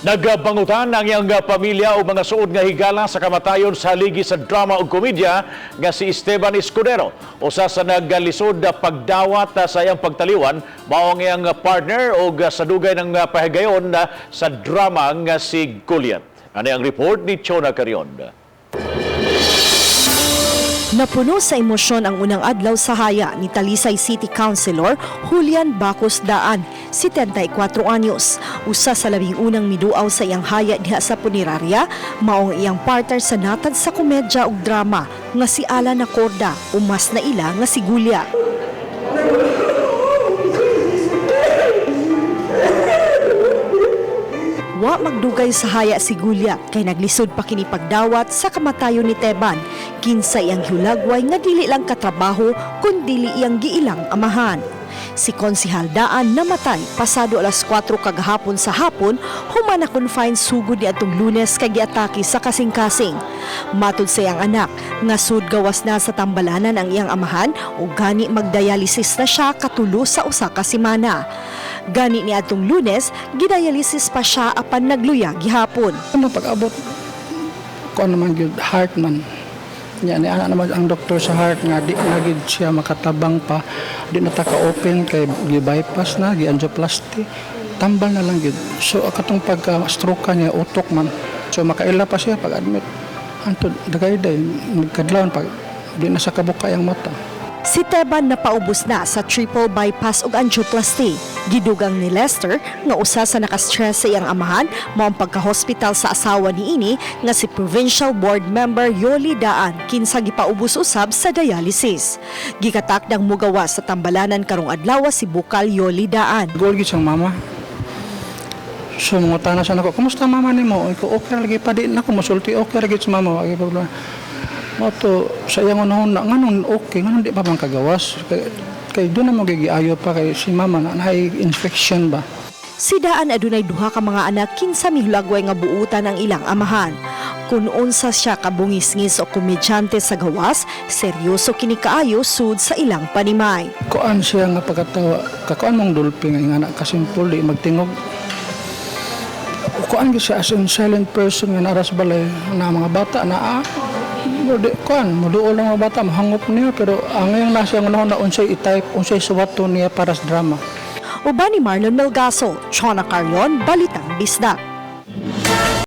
Nagabangutan ang iyang pamilya o mga suod nga higala sa kamatayon sa haligi sa drama ug komedya nga si Esteban Escudero. Usa sa nagalisod pagdawat sa iyang pagtaliwan mao ang iyang partner og sa dugay ng pahigayon sa drama nga si Goliath. Ano ang report ni Chona Carion? Napuno sa emosyon ang unang adlaw sa haya ni Talisay City Councilor Julian Bacos Daan, 74 anyos. Usa sa 11 miduaw sa iyang haya diha sa punerarya, maong iyang partner sa natad sa komedya ug drama nga si Alan Acorda o mas naila nga si Gulia. Wa magdugay sa haya si Gulia kay naglisod pa kini pagdawat sa kamatayon ni Teban, kinsa iyang hulagway nga dili lang katrabaho kun dili iyang giilang amahan. Si Konsihal Daan namatay pasado alas 4 kagahapon sa hapon, human na confine sugod ni atong Lunes kay giatake sa kasing-kasing. Matud sa iyang anak nga sud gawas na sa tambalanan ang iyang amahan o gani magdialysis na siya katulo sa usa ka semana. Gani ni atong Lunes, gidialysis pa siya apan nagluya gihapon. Ano pag-abot ko naman gyud, heart man. Nya ni ana naman ang doktor sa heart nga di na gyud siya makatabang pa, di na ta ka-open kay gi-bypass na, gi-angioplasty. Tambal na lang gyud. So katong pagka stroke niya, utok man. So makaila pa siya pag-admit. Antod dagay-day kadlawon pag di na sa kabuka ang mata. Si Teban napaubos na sa triple bypass ug angioplasty. Gidugang ni Lester nga usa sa nakastress sa iyang amahan mao ang pagka-hospital sa asawa niini nga si Provincial Board Member Yoli Daan, kinsa gipaubos usab sa dialysis. Gikatakdang mugawa sa tambalanan karong adlaw si Bukal Yoli Daan. Goal gyud siyang mama. So mangutana siya nako, "Kumusta mama nimo?" Ko, "Okay lagi pa." Di nako mosulti, "Okay lagi sa mama, wag problema." Mo to sa iyang unahon na nganong okay, nganong di pa man kagawas kay doon na mo gigiayo pa kay si mama na naay infection ba. Si Daan adunay duha ka mga anak kinsa mihulagway nga buutan ang ilang amahan. Kung unsa siya kabungisngis o komedyante sa gawas, seryoso kini kaayo sud sa ilang panimay. Kuan siya nga pagkatawa, kakuan mong dulpi nga ingana kasimpol, di magtingog. Kuan gyud siya, as in silent person nga naras balay na mga bata na mo di kuan moduol ang mga bata, mahangop niya, pero ang ngayon nasa iyang unahon na unsay i-type, unsay suwaton niya para sa drama. Uban ni Marlon Melgaso, Chona Carrion, Balitang Bisdak.